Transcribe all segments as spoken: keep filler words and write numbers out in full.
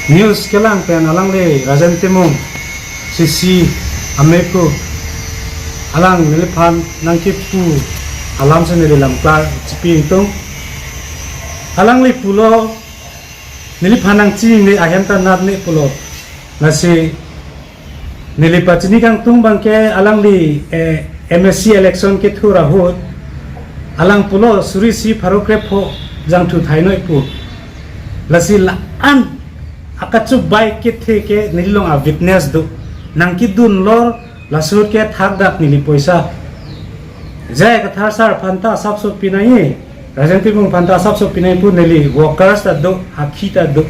News kelang pen alangli Rajen Timung, C C, amei pu, alang neliphan nangkipu alam si neli lamklar chipi ingtung. Alangli pulo, neliphan nangchinine ahem ta natne pulo. Lasi neli pachini kangtung abangke alangli, eh, M A C election kethur ahut alang pulo suri isi pharo krepho jangthu thainoi pu. Lasi la-an akachubai kethe ke nelilong a witness do. Nangkidun lor laso ahut ke thakdak neli poisa. J I Kathar sir aphan ta asapso pinangji, Rajen Timung aphan ta asapso pinangji pu neli workers ta do, akhi ta do.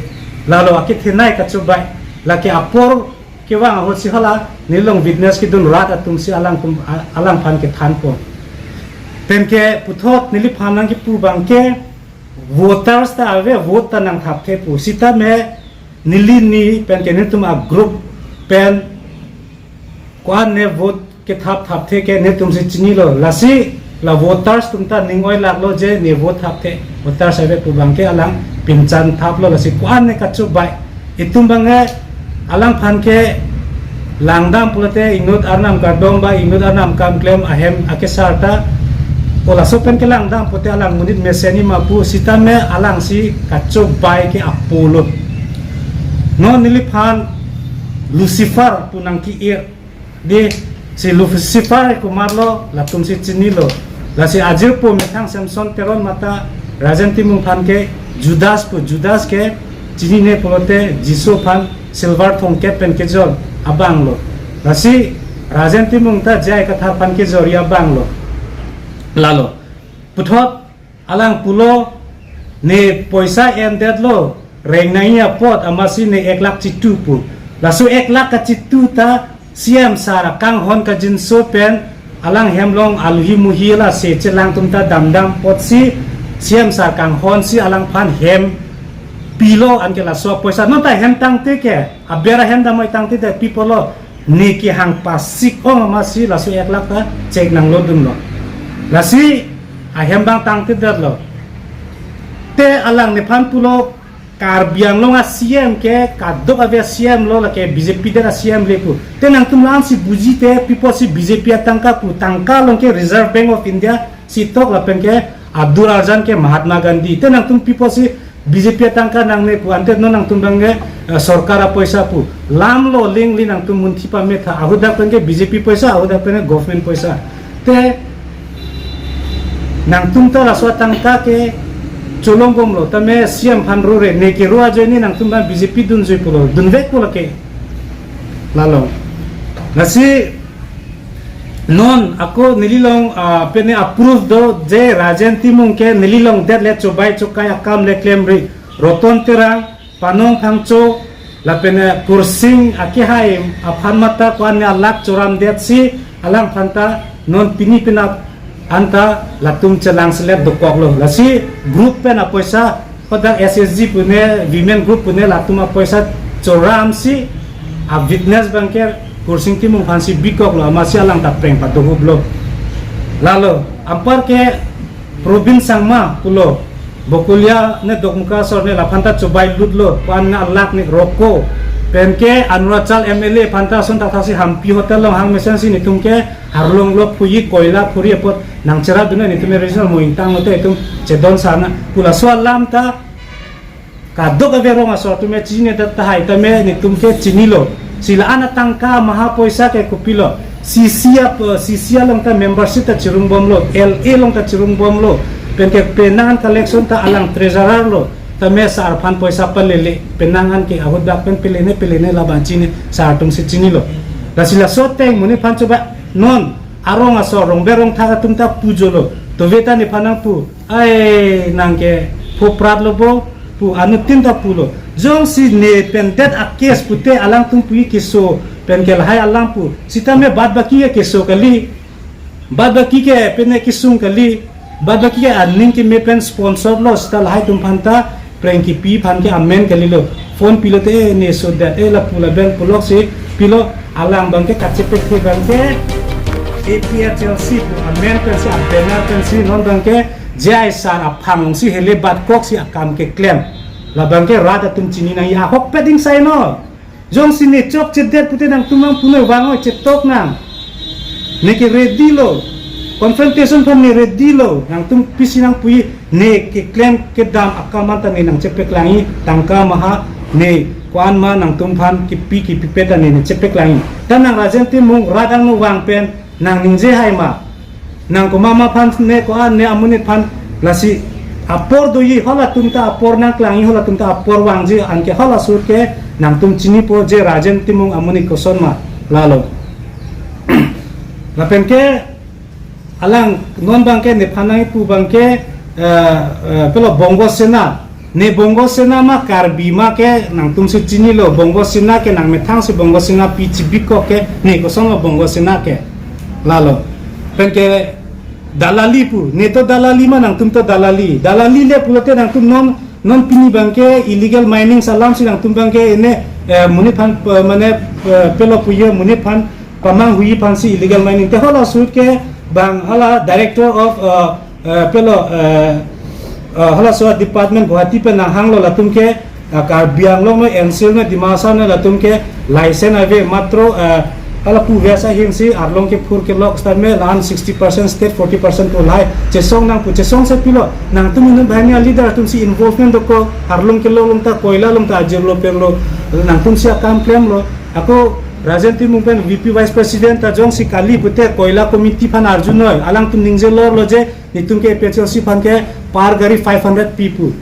Lalo akethenei kachubai. Lake apor kevang ahut si hala nelilong witness kidun rat atum si alangtum, a-, alangphan kethanpo. Penke puthot neliphan nangkipu abangke voters ta ave, vote ta nangthapthe pu. Sitame neli ni penke netum a group pen ko-an ne vote kethap thapthe ke netum si chinilo. Lasi la voters atum ta ning oilaklo je ne vote thapthe. Voters ave pu abangke alang pinchan thaplo, lasi ko-an ne kachubai. Itum abangke alangphan ke langdam pulote inut Arnam kardom ba inut Arnam kam klem ahem akesar ta, o laso pen kelangdam pulote alang monit mesen-i ma pu, sitame alang si kachubai ke apulo. Non neliphan Lucifer pu nangki-ir. Di, si Lucifer komatlo latum si chinilo. Lasi ajirpo methang Samson Teron mate Rajen Timung aphan ke Judas pu, Judas ke chinine pulote Jisu aphan silver thongkep pen kejor abanglo. Lasi Rajen Timung ta J I Kathar aphan kejorji abanglo. Lalo puthot alang pulo ne poisa endetlo, reng nangji apot amatsi ne ek lakh chitu pu. Laso ek lakh kachitu ta C M sir akanghon kangjinso pen alang hem along aluhi muhi lasi chelang atum ta damdam apotsi C M sir kanghon si alangphan hem pilo, anke laso apoisa. Non ta hem tangte ke, aber ahem damnoi tangte te pi pulo, ne kehang pasik ong amatsi laso ek lakh ta chek nanglodunlo. Lasi ahem abang tangtedetlo. Te alang nephan pulo Karbi Anglong a C M ke kadokave a C M lo, lake B J P det a C M le pu. Te nangtum la-an si buji te pi pusi B J P atangka pu, tangka along ke Reserve Bank of India si tok lapen ke Abdur Arjan ke Mahatma Gandhi. Te nangtum pi pusi B J P atangka nangne pu, ante non nangtum abangke, eh, sorkar apoisa pu. Lamlo lingli nangtum munthi pametha. Ahut dak pen ke B J P poisa, ahut dak pen ke government poisa. Te nangtum ta laso atangka ke cholongbomlo. Tame C M aphan rore, ne kero ajoine nangtum abang B J P dunjui pulo, dunvek pulo ke. Lalo. Lasi non ako nelilong, ah, pene approve do je Rajen Timung ke nelilong det le chobai chokai akam le klemri. Roton Terang, Panong Phangcho, lapen, eh, Kursing akehai aphan mate ko-an ne alak choramdetsi alangphan ta non pini penap anta latum chelangselet dokoklo. Lasi group pen apoisa, kodak S H G pune, women group pune latum apoisa choramsi a witness abangke Kursing Timung aphansi bikoklo, amatsi alang ta preng padohuplo. Lalo, anpar ke Probin Sangma pulo, Bokolia ne Dokmoka asor ne laphan ta chobai lutlo, ko-an ne alak ne roko. Penke Arunachal M L A aphan ta ason thakthak si Hampi Hotel along hang mesensi netum ke arlong lo phuji koila phuri apot nangcherapdun, netum regional mo ingtang lote itum chedon sana. Pu laso alam ta kadokave rong asor atum chinine det tahai tame netum ke chinilo. Si la-an atangka maha poisa ke kopilo. C C ap, C C along ta membership ta chirungbomlo, L A along ta chirungbomlo. Penke penang an collection ta alang treasurer lo. Tame sir aphan poisa palele, penang an ke ahut dak pen pelene pelene labang chini, sir atum si chinilo. Lasi laso ateng monit aphan choba non arong asor rongber rongthak atum ta pujolo. Tove ta nephan nangpu, ai nang ke phoprat lo bo pu anuttin ta pulo. Jongsi ne pen det a case pute alangtum puji keso pen ke lahai alam pu. Sitame bad baki ke keso kali. Bad baki ke pene kesung kali. Bad baki ke aning keme pen sponsor lo, sita lahai atum aphan ta preng kipi aphan ke amen kalilo. Phone pilote, eh, ne so det, eh, lapu laben puloksi pilo, alang abangke kachepethe abangke A P H L C pu amen pensi, a banner pensi non abangke J I sir aphang alongsi hele batkoksi akam keklem. Labang ke rat atum chini nangji, ahokpet ingsai non. Jongsi ne chokchedet pute nangtum nangpunoi, vang oi, chetok nang. Ne ke ready lo. Confrontation aphan ne ready lo. Nangtum pisi nangpuji, ne keklem kedam akam anta ne nangchepaklangji, tangka maha, ne ko-an ma nangtum aphan kipi kipipet ta ne nangchepaklangji. Ta nang Rajen Timung rat angno vang pen nangningje hai ma? Nang komat ma aphan ne, ko-an ne amonit aphan? Lasi apor doji, halatum ta apor nangklangji, halatum ta apor vangji, anke hala ahut ke nangtum chinipo je Rajen Timung amonit koson ma, lalo. Lapen ke alang non abang ke nephan nangpu abang ke, eh, eh, pelo Bongo Sena. Ne Bongo Sena ma Karbi ma ke nangtum si chinilo. Bongo Sena ke nangmethang si Bongo Sena pi chibikok ke, ne koson lo Bongo Sena ke, lalo. Pen ke dalali pu, ne to dalali ma, nangtum to dalali. Dalali le pulote nangtum non, non pini abang ke illegal mining alam si nangtum abang ke ne, eh, monit aphan, eh, mane, eh, pelo puji, monit aphan pamanghuji aphan si illegal mining. Te hala ahut ke bang hala director of, eh, eh, pelo, eh, eh, halaso department Guwahati pen nanghanglo, latum ke, eh, Karbi Anglong noi, N C L noi, Dimasa noi, latum ke license ave, matro, eh, hala pu vesa ahin si arlong kephur kelok sitame la-an sixty percent state, forty percent pu lahai chesong nangpu. Chesongse pilo? Nangtum inut banghini aleader atum si involvement dokok, arlong kelok along ta, koila along ta ajirlo perlo, nangtum si akam klemlo. Ako Rajen Timung pen V P Vice President ta jongsi kali pute koila committee aphan arjunoi, alangtum ningje lorlo je netum ke A P H L C aphan ke per gari five hundred pi pu.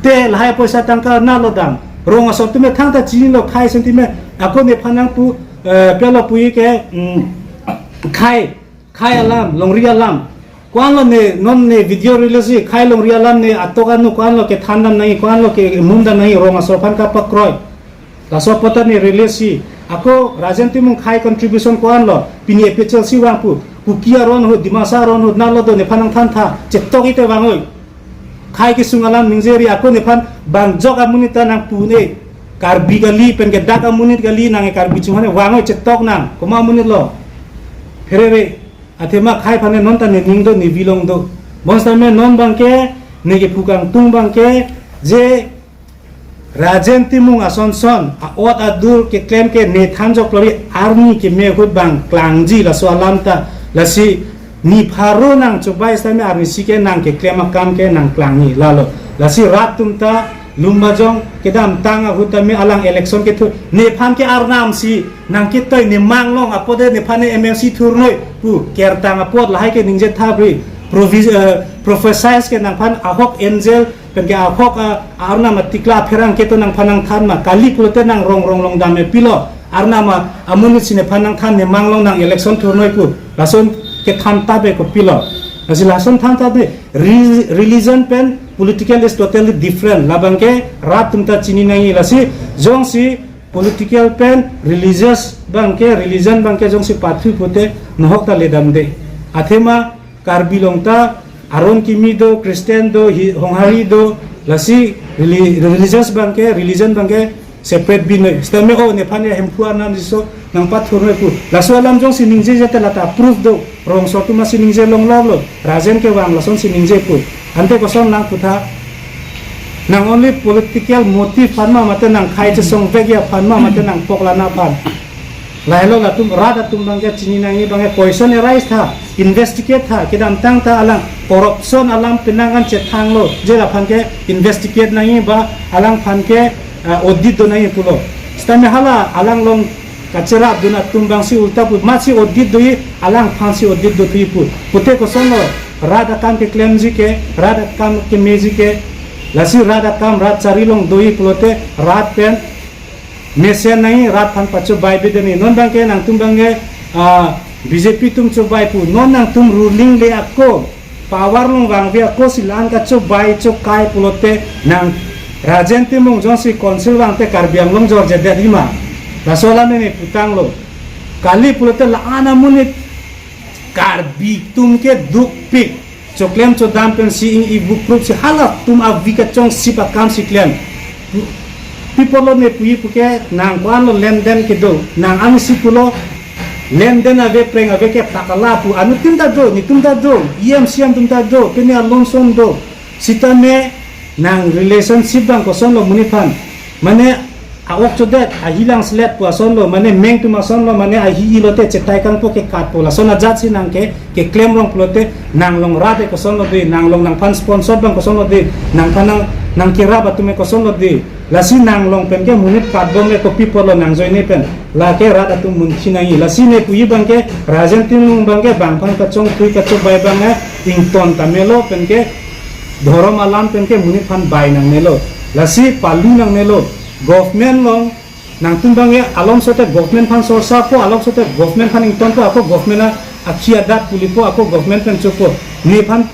Te lahai poisa tangka nalo dam. Rong asor atum methang ta chinilo, khei sentiment. Ako nephan nangpu, eh, pelo puji ke, mm, khei, khei alam, longri alam. Ko-an lo ne, non ne video release ji, khei longri alam ne atok anu ko-an lo kethan dam nangji, ko-an lo kemum dam nangji, rong asor aphan kapakroi. Laso apot ta ne release ji. Ako Rajen Timung khei contribution ko-an lo? Pini A P H L C vang pu. Kuki aron ahut, Dimasa aron ahut, nalo do, nephan nangthantha. Chetok ite vang oi. Khei kesung alam ningje ri. Ako nephan bangjok amonit ta nangpu ne. Karbi kali, pen ke dak amonit kali, nang Karbi chunghane, vang oi, chetok nang. Komat amonit lo? Pherere. Athema khei aphan ne non ta ne ning do, ne vilong do. Bonsitame non abang ke, ne kepu kangtung abang ke, je Rajen Timung asonson a-ot adur keklem ke ne thanjok lori, arni keme ahut abang klangji laso alam ta. Lasi ne pharo nangchobai sitame arnisi ke nang keklem akam ke nangklangji, lalo. Lasi rat atum ta Lumbajong kedamtang ahut tame alang election kethur, nephan ke arnam si nangketoi, ne manglong apot de nephan ne M L C thurnoi pu kertang apot lahai ke ningje thapri. Provi-, eh, prophesies ke nangphan ahok angel pen ke ahok, ah, arnam atikla apherangke to nangphan nangthan ma? Kali pulote nang rong rong long dam-e pilo? Arnam amonit si nephan nangthan, ne manglong, nang election thurnoi pu, lason kethan tabe kopilo? Lasi lason than tabe. Re-, religion pen political is totally different. Labang ke rat atum ta chini nangji. Lasi jongsi political pen religious abang ke, religion abang ke jongsi pathu pute nohok ta ledam de. Athema Karbi along ta aron kimi do, Christian do, hi-, Honghari do, lasi reli-, religious abang ke, religion abang ke separate binoi. Sitame o nephan ya Hemphu arnam jiso nangpathurnoi pu, laso alam jongsi ningje jate lata proof do. Rong asor atum si ningje longloklo. Rajen kevang lason si ningje pu. Ante koson nangputha? Nang only political motive aphan ma, mate nang khei chesongvekji aphan ma, mate nang poklana aphan? Lahelo latum, rat atum abang ke chini nangji abang ke question arise tha, investigate tha, kedamtang ta alang corruption alam penang an chethanglo, je laphan ke investigate nangji ba alangphan ke, ah, audit do nangji pulo. Sitame hala alang along kacherapdun atum abang si ulta pu, mat si audit doji, alangphan si audit do thuji pu. Pute kosonlo, rat akam keklemji ke, rat akam kemeji ke, lasi rat akam rat chari along doji pulote rat pen mesen nangji, rat aphan pachobai bideni. Non abang ke nangtum abang ke, ah, B J P atum chobai pu, non nangtum ruling le ako, power along vangve ako si la-an kachobai chokai pulote nang Rajen Timung jongsi council vangte Karbi Anglong jorjedet hima? Laso alam ne putanglo. Kali pulote la-an amonit Karbi atum kedukpik, choklem chodam pensi ing e-book proof si halatum avi kachongsi pakam si klem. Pi apotlo ne puji puke, nang ko-anlo lenden kedo, nang ansi pulo lenden ave, preng ave ke pakala pu, anuttin ta do, netum ta do, E M C M atum ta do, pine alonson do. Sitame nang relationship abang kosonlo monit aphan. Mane a-ok chodet, ahi lang selet pu asonlo, mane meng atum asonlo, mane ahi-i lote chetai kangpo ke katpo. Lason ajat si nang ke, keklem rong pulote, nang along rat ke kosonlo dei, nang along nangphan sponsor abang kosonlo dei, nangphan nang, nang kerap atum ke kosonlo dei. Lasi nang along pen ke monit katbom ke kopi apotlo nang ajoine pen. Lake rat atum munthi nangji. Lasi ne puji abang ke, Rajen Timung abang ke, bang aphan kachongthui kachobei abang ke, ington tame lo pen ke, dhorom alam pen ke monit aphan bai nangnelo. Lasi palu nangnelo. Government along, nangtum abang ke along sote government aphan sorsapo, along sote government aphan ingtonpo, ako government a, akhi adat pulipo, ako government pen chopo. Nephan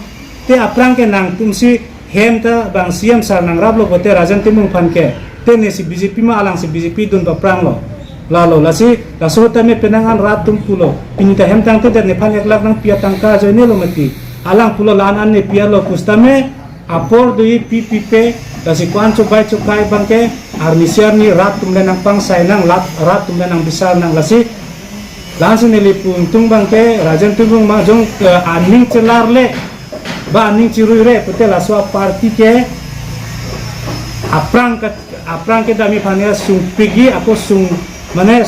te aphrang ke nangtum si hem ta bang C M sir nangraplo pote Rajen Timung aphan ke. Te ne si B J P ma, alang si B J P dun paphranglo. Lalo, lasi, laso tame penang an rat atum pulo. Pini ta hem tangte det nephan ek lakh nangpi atangka ajoinelo mati. Alang pulo la-an an ne pi-etlo pusitame, apor dui pi pipe, lasi ko-an chobei chokai abang ke, arnisi arni rat atum le nangpangsai nang, lat, rat atum le nangbisar nang, lasi, la-an si neli pu ingtung abang ke, Rajen Timung ma jong, eh, aning chelarle, ba aning cherui re, pute laso aparty ke, aphrang ke, aphrang kedamji aphan ya sungpikji, ako sung, mane,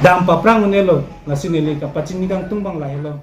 dam paphrang un-elo, lasi neli kapachini kangtung abang lahelo.